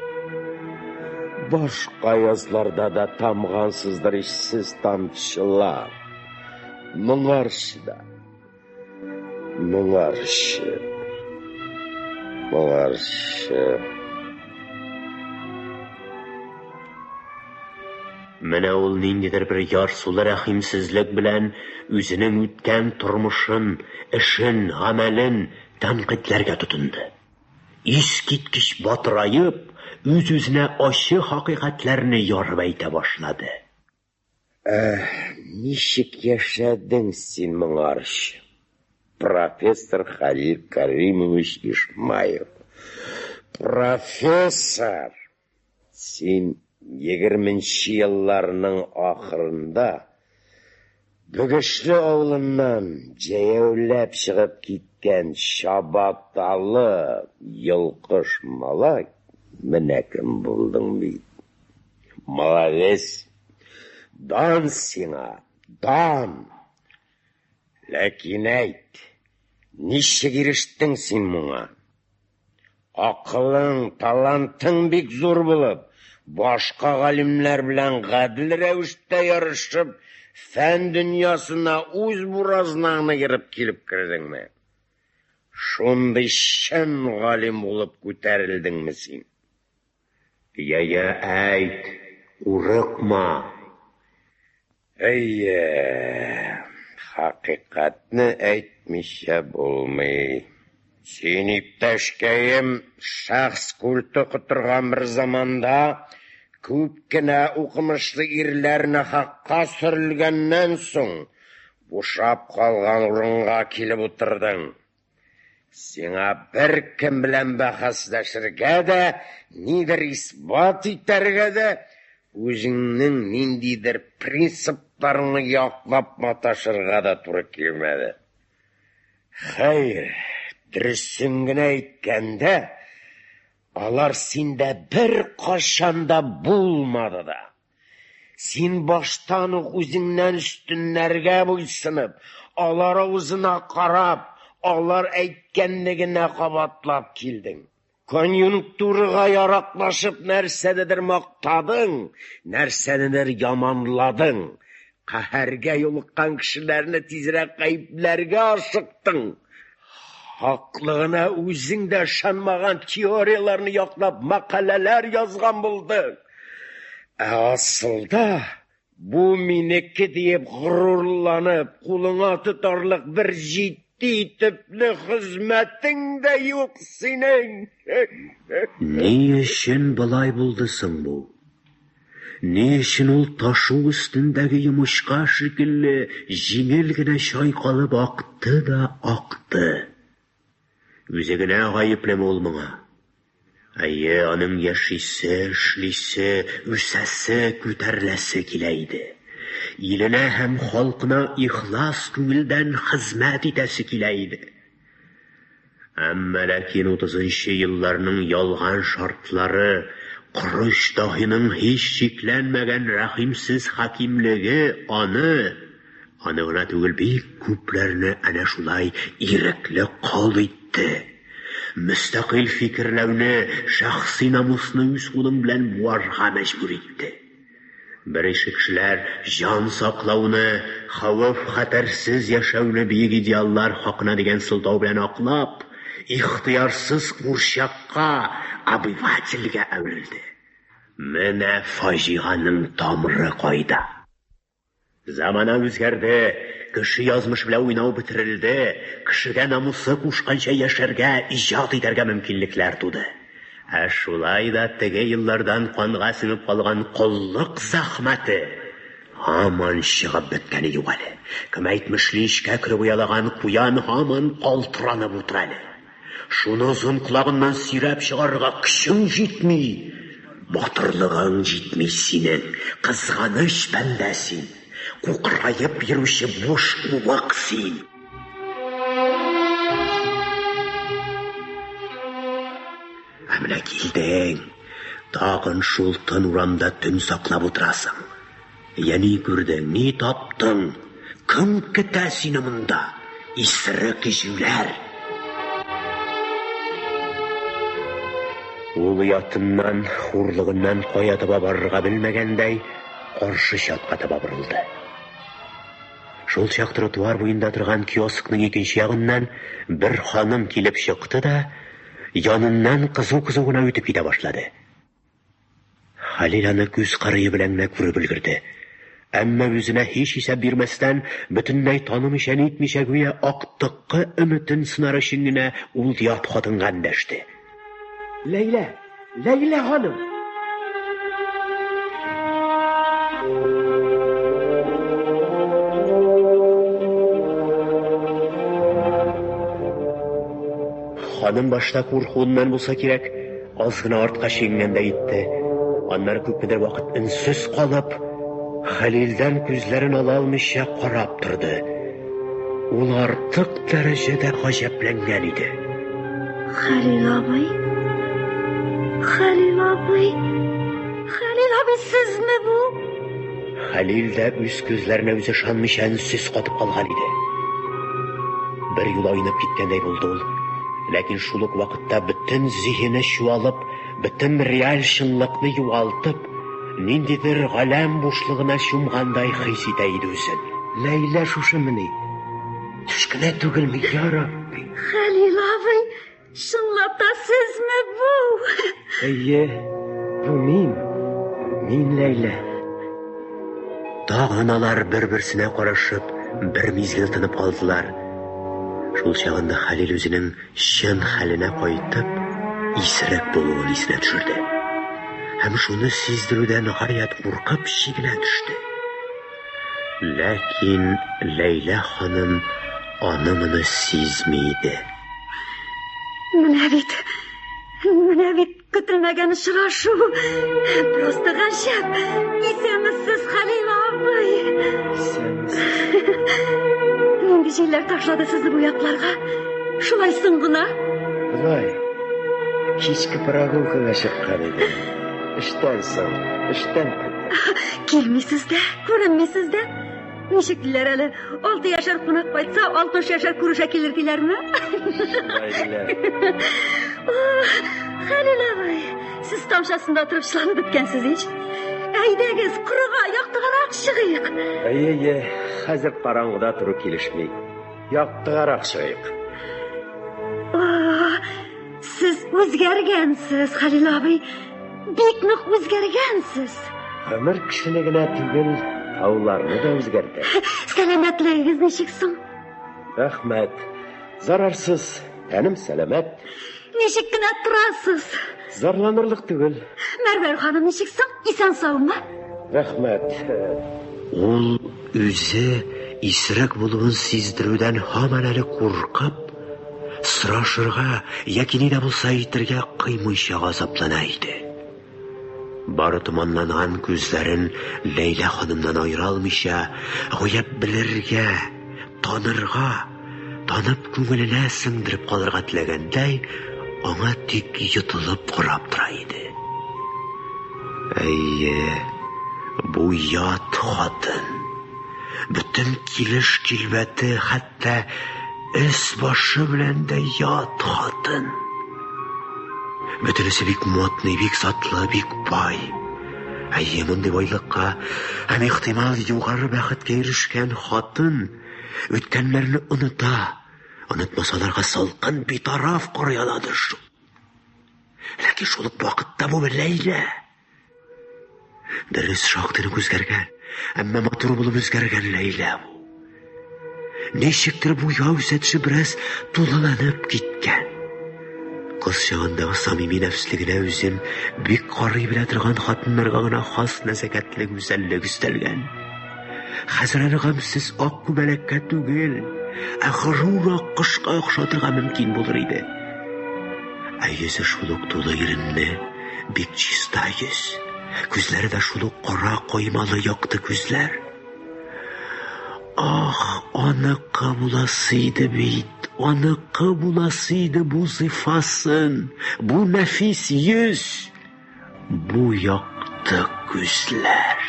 Башка язларда да тамгансыздыр ич сез тамчылар. Моңарчы да. Моңарчы. Моңарчы. Менә ул ниндидер бер ярсулы рәхимсезлек белән үзенең үткән тормышын, эшен, гамәлен тәнкыйтьләргә тотынды. Искиткеч батыраеп, үз-үзенә ачы хакыйкатьләрне ярып әйтә башлады. Эх, ничек яшәдең син моңарчы, профессор Хәлил Каримович Ишмаев? Профессор! Син егерменче елларның ахырында Бөгешле авылыннан җәяүләп чыгып киткән чабаталы йолкыш малай менә кем булдың бит. Молодец! Дан сиңа, дан! Ләкин әйт, ничек ирештең син моңа? Акылың, талантың бик зур булып, башка галимнәр белән гадел рәвештә ярышып, фән дөньясына үз буразнаңны ерып килеп кердеңме? Шундый чын галим булып күтәрелдеңме син? Я-я, әйт, курыкма. Әйе, хакыйкатьне әйтмичә булмый. Син, иптәшкәем, шәхс культы котырган бер заманда күп кенә укымышлы ирләр нахакка сөрелгәннән соң бушап калган урынга килеп утырдың. Сиңа беркем белән бәхәсләшергә дә, нидер исбат итәргә дә, үзеңнең ниндидер принципларыңны яклап маташырга да туры килмәде. Хәер, дөресен генә әйткәндә, алар синдә беркайчан да булмады да. Син баштан ук үзеңнән өстеннәргә буйсынып, алар авызына карап, алар әйткәнне генә кабатлап килдең. Конъюнктурага яраклашып нәрсәнедер мактадың, нәрсәнедер яманладың. Каһәргә юлыккан кешеләрне тизрәк гаепләргә ашыктың. Хаклыгына үзең дә ышанмаган теорияләрне яклап мәкаләләр язган булдың. Ә асылда бу минеке диеп горурланып, кулыңа тотарлык бер җитди төпле хезмәтең дә юк синең. Ни өчен болай булды соң бу? Ни өчен ул ташу өстендәге йомычка шикелле җиңел генә чайкалып акты да акты? Үзе генә гаеплеме ул моңа? Әйе, аның яшисе, эшлисе, үсәсе, күтәреләсе килә иде. Иленә һәм халкына ихлас күңелдән хезмәт итәсе килә иде. Әмма ләкин утызынчы елларның ялган шартлары, корыч даһиның һич чикләнмәгән рәхимсез хакимлеге аны, аны гына түгел, бик күпләрне әнә шулай ирекле кол итте. Мөстәкыйль фикерләүне, шәхси намусны үз кулың белән буарга мәҗбүр итте. Берише кешеләр җан саклауны, хәвеф-хәтәрсез яшәүне биек идеаллар хакына дигән сылтау белән аклап, ихтыярсыз курчакка, обывательгә әверелде. Менә фаҗиганең тамыры кайда! Замана үзгәрде, кеше язмышы белән уйнау бетерелде, кешегә намусы кушканча яшәргә, иҗат итәргә мөмкинлекләр туды. Ә шулай да теге еллардан канга сеңеп калган коллык зәхмәте һаман чыгып беткәне юк әле. Кем әйтмешли, эчкә кереп оялаган куян һаман калтыранып утыра әле. Шуны озын колагыннан сөйрәп чыгарырга көчең җитми. Батырлыгың җитми синең, кызганыч бәндә син. Кукыраеп йөрүче буш куык син. Ә менә килдең. Тагын шул тын урамда төн саклап утырасың. Я ни күрдең, ни таптың? Кем көтә сине монда? Исерек җүләр! Ул оятыннан, хурлыгыннан кая таба барырга белмәгәндәй, каршы чатка таба борылды. Шул чак тротуар буенда торган киоскның икенче ягыннан бер ханым килеп чыкты да, яныннан кызу-кызу гына үтеп китә башлады. Хәлил аны күз кырые белән генә күреп өлгерде. Әмма үзенә һич исәп бирмәстән, бөтенләй танымыйча нитмичә гүя актыккы өметен сынар өчен генә ул ят хатынга эндәште. Ләйлә! Ләйлә ханым! Ханым башта куркуыннан булса кирәк, Аз гына артка чигенгәндәй итте. Аннары күпмедер вакыт өнсез калып, Хәлилдән күзләрен ала алмыйча карап торды. Ул артык дәрәҗәдә гаҗәпләнгән иде. Хәлил абый? Хәлил абый? Хәлил абый, сезме бу? Хәлил дә үз күзләренә үзе ышанмыйча өнсез катып калган иде. Бер юлы айнып киткәндәй булды ул. Ләкин шул ук вакытта бөтен зиһене чуалып, бөтен реаль чынлыкны югалтып, ниндидер галәм бушлыгына чумгандай хис итә иде үзен. Ләйлә шушымыни? Төш кенә түгелме, я Рабби? Хәлил абый, чынлап та сезме бу? Әйе, бу мин. Мин Ләйлә. Тагын алар бер-берсенә карашып, бер мизгел тынып калдылар. Шул чагында Хәлил үзенең чын хәленә кайтып, исерек булуын исенә төшерде. Һәм шуны сиздерүдән гаять куркып чигенә төште. Ләкин Ләйлә ханым аны-моны сизми иде. Менә бит, менә бит көтелмәгән очрашу. Просто гаҗәп. Исәнмесез, Хәлил абый. Исәнмесез. Нинди җилләр ташлады сезне бу якларга? Шулай соң гына. Болай. Кичке прогулкага чыккан идем. Эштән соң, эштән кайттым. Килмисез дә, күренмисез дә. Ничек диләр әле? Алты яшәр кунак кайтса, 60 яшәр күрешә килер диләрме? Шулай диләр. Хәлил абый, сез тамчасында торып чыланып беткәнсез ич. Әйдәгез, корыга, яктыгарак чыгыйк. Әйе, әйе, хәзер караңгыда тору килешми. Яктыгарак чыгыйк. Сез үзгәргәнсез, Хәлил абый. Бик нык үзгәргәнсез. Гомер кешене генә түгел, тауларны да үзгәртә. Сәламәтлегегез ничек соң? Рәхмәт. Зарарсыз. Тәнем сәламәт. Ничек кенә торасыз? Зарланырлык түгел. Мәрвәр ханым ничек соң? Исән саумы? Рәхмәт. Ул үзе исерек булуын сиздерүдән һаман әле куркып, сорашырга яки ни дә булса әйтергә кыймыйча газаплана иде. Бары томанланган күзләрен Ләйлә ханымнан аера алмыйча, гүя белергә, танырга, танып күңеленә сеңдереп калырга теләгәндәй, аңа тик йотылып карап тора иде. Әйе, бу ят хатын. Бөтен килеш-килбәте, хәтта өс башы белән дә ят хатын. Бөтенесе бик модный, бик затлы, бик бай. Әйе, мондый байлыкка һәм ихтимал югары бәхеткә ирешкән хатын үткәннәрне оныта, онытмаса аларга салкын, битараф карый аладыр шул. Ләкин шул ук вакытта бу Ләйлә. Дөрес, шактый ук үзгәргән, әмма матур булып үзгәргән Ләйлә бу. Ничектер бу яүсә төшеп бераз тулыланып киткән. Кыз чагындагы самими нәфслегенә үзен бик карый белә торган хатыннарга гына хас нәзакәтле гүзәллек өстәлгән. Хәзер әле гамьсез ак күбәләккә түгел, ә горур ак кошка охшатырга мөмкин булыр иде. Ә йөзе шул ук тулы иренле, бик чиста йөз. Күзләре дә шул ук кара коймалы якты күзләр. Ах, аныкы буласы иде бит, аныкы буласы иде бу зифасын, бу нәфис йөз, бу якты күзләр.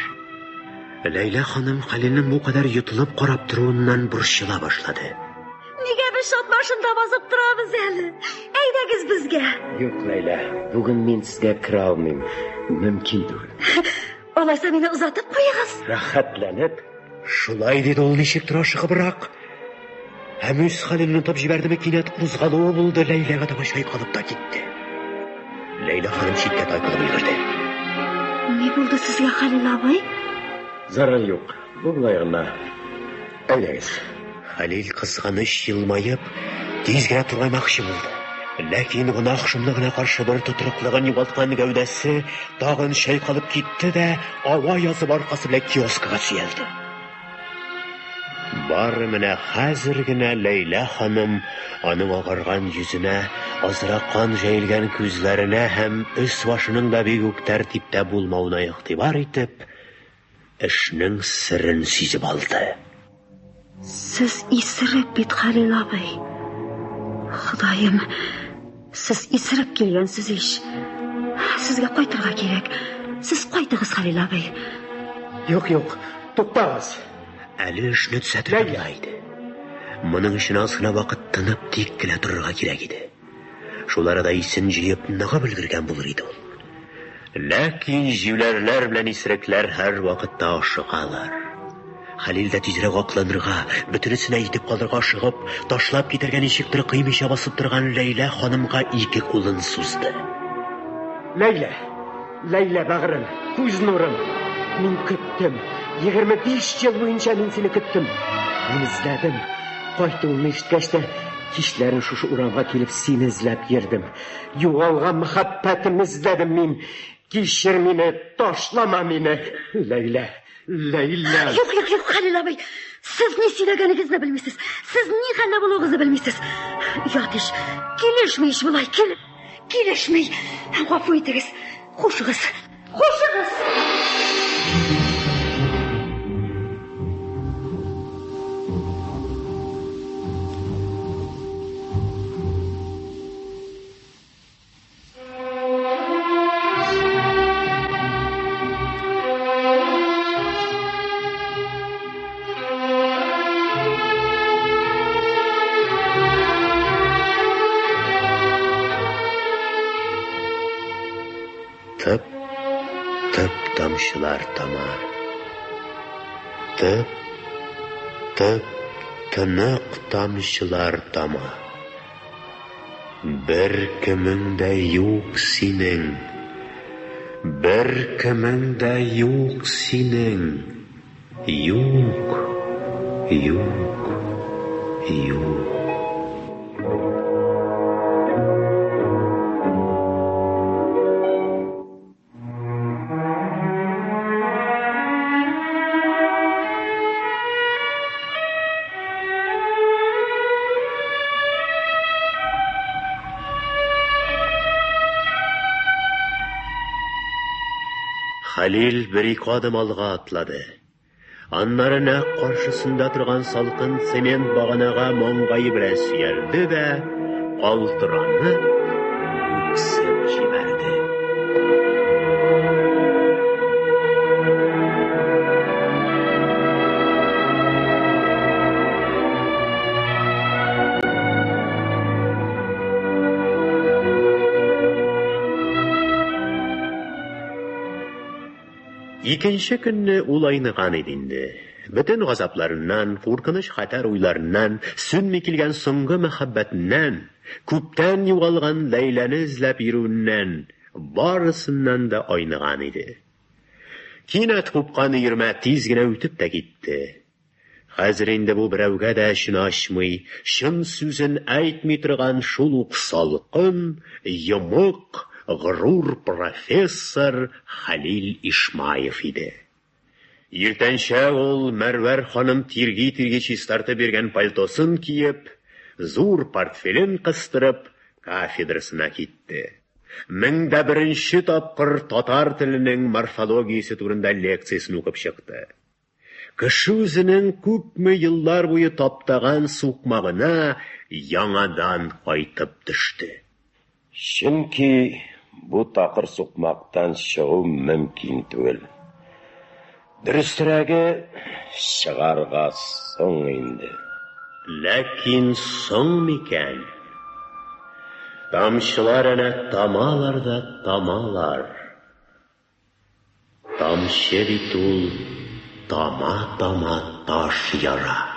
Ләйлә ханым Хәлилнең бу кадәр йотылып карап торуыннан борчыла башлады. Нигә без шат башында басып торабыз әле? Әйдәгез безгә. Юк, Ләйлә, бүген мин сезгә керә алмыйм. Мөмкин түгел. Алайса мине озатып куегыз. Рәхәтләнеп. Шулай диде ул ничектер ашыгыбрак. Һәм үз хәлен онытып җибәрдеме, кинәт кузгалуы булды, Ләйләгә таба чайкалып та китте. Ләйлә ханым читкә тайпылып өлгерде. Ни булды сезгә, Хәлил абый? Зарар юк. Бу болай гына. Әйдәгез. Хәлил кызганыч елмаеп, тиз генә тураймакчы булды. Ләкин гөнаһ шомлыгына каршы бер тотрыклыгын югалткан гәүдәсе тагын чайкалып китте дә, ава язып аркасы белән киоскага сөялде. Бары менә хәзер генә Ләйлә ханым аның агарган йөзенә, азрак кан җәелгән күзләренә һәм өс-башының да бик үк тәртиптә булмавына игътибар итеп, эшнең серен сизеп алды. Сез исерек бит, Хәлил абый. Ходаем, сез исерек килгәнсез ич. Сезгә кайтырга кирәк. Сез кайтыгыз, Хәлил абый. Юк, юк, туктагыз. Әле эшне төзәтергә була иде. Моның өчен аз гына вакыт тынып тик кенә торырга кирәк иде. Шул арада исен җыеп ныгып өлгергән булыр иде ул. Ләкин җүләрләр белән исерекләр һәрвакытта ашыгалар. Хәлил дә тизрәк акланырга, бөтенесен әйтеп калырга ашыгып, ташлап китәргә ничектер кыймыйча басып торган Ләйлә ханымга ике кулын сузды. Ләйлә, Ләйлә бәгырем, күз нурым, мин көттем. 25 ел буенча мин сине көттем. Мин эзләдем. Кайтуыңны ишеткәч тә, кичләрен шушы урамга килеп сине эзләп йөрдем. Югалган мәхәббәтемне эзләдем мин. Кичер мине, ташлама мине. Ләйлә, Ләйлә. Юк, юк, юк, Хәлил абый. Сез ни сөйләгәнегезне белмисез. Сез ни хәлдә булуыгызны белмисез. Оят ич. Килешми ич болай, кил. Килешми. Гафу итегез. Хушыгыз. Хушыгыз. Тып, тып тамчылар тама. Тып, тып тынык тамчылар тама. Бер кемең дә юк синең, Бер кемең дә юк синең, Юк, юк, юк. Хәлил бер-ике адым алга атлады. Аннары нәкъ каршысында торган салкын цемент баганага маңгае белән сөялде дә, калтыранып, үксеп җибәрде. Икенче көнне ул айныган иде инде. Бөтен газапларыннан, куркыныч хәтәр уйларыннан, сүнми килгән соңгы мәхәббәтеннән, күптән югалган Ләйләне эзләп йөрүеннән, барысыннан да айныган иде. Кинәт купкан өермә тиз генә үтеп тә китте. Хәзер инде бу берәүгә дә эчен ачмый, чын сүзен әйтми торган шул ук салкын, йомык, горур профессор Хәлил Ишмаев иде. Иртәнчәк ул Мәрвәр ханым тирги-тирги чистартып биргән пальтосын киеп, зур портфелен кыстырып, кафедрасына китте. 1001 тапкыр татар теленең морфологиясе турында лекциясен укып чыкты. Кеше үзенең күпме еллар буе таптаган сукмагына яңадан кайтып төште. Чөнки бу такыр сукмактан чыгу мөмкин түгел. Дөресрәге, чыгарга соң инде. Ләкин соң микән? Тамчылар әнә тамалар да тамалар. Тамчы бит ул тама-тама таш яра.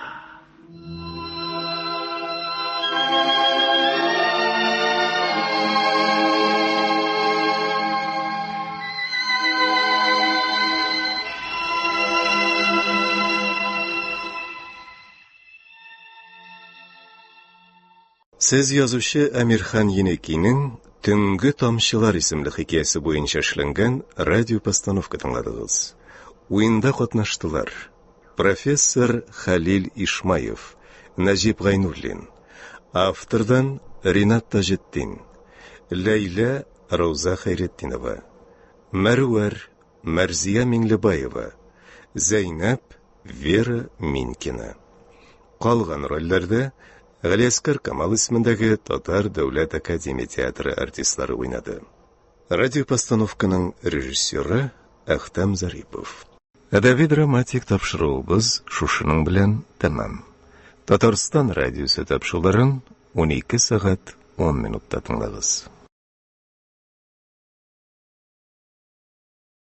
Сез язучы Әмирхан Еникинең Төнге тамчылар исемле хикәясе буенча эшләнгән радиопостановка тыңладыгыз. Уенда катнаштылар: профессор Хәлил Ишмаев, Нәҗип Гайнуллин, автордан Ринат Таҗетдин, Ләйлә Рауза Хәйретдинова, Мәрвәр Мәрзия Миңлебаева, Зәйнәп Вера Минкина. Калган рольләрдә Галиәскар Камал исемендәге Татар дәүләт академия театры артистлары уйнады. Радиопостановканың режиссеры Әхтәм Зарипов. Әдәби-драматик тапшыруыбыз шушының белән тәмам. Татарстан радиосы тапшыруларын 12 сәгать 10 минутта тыңлагыз.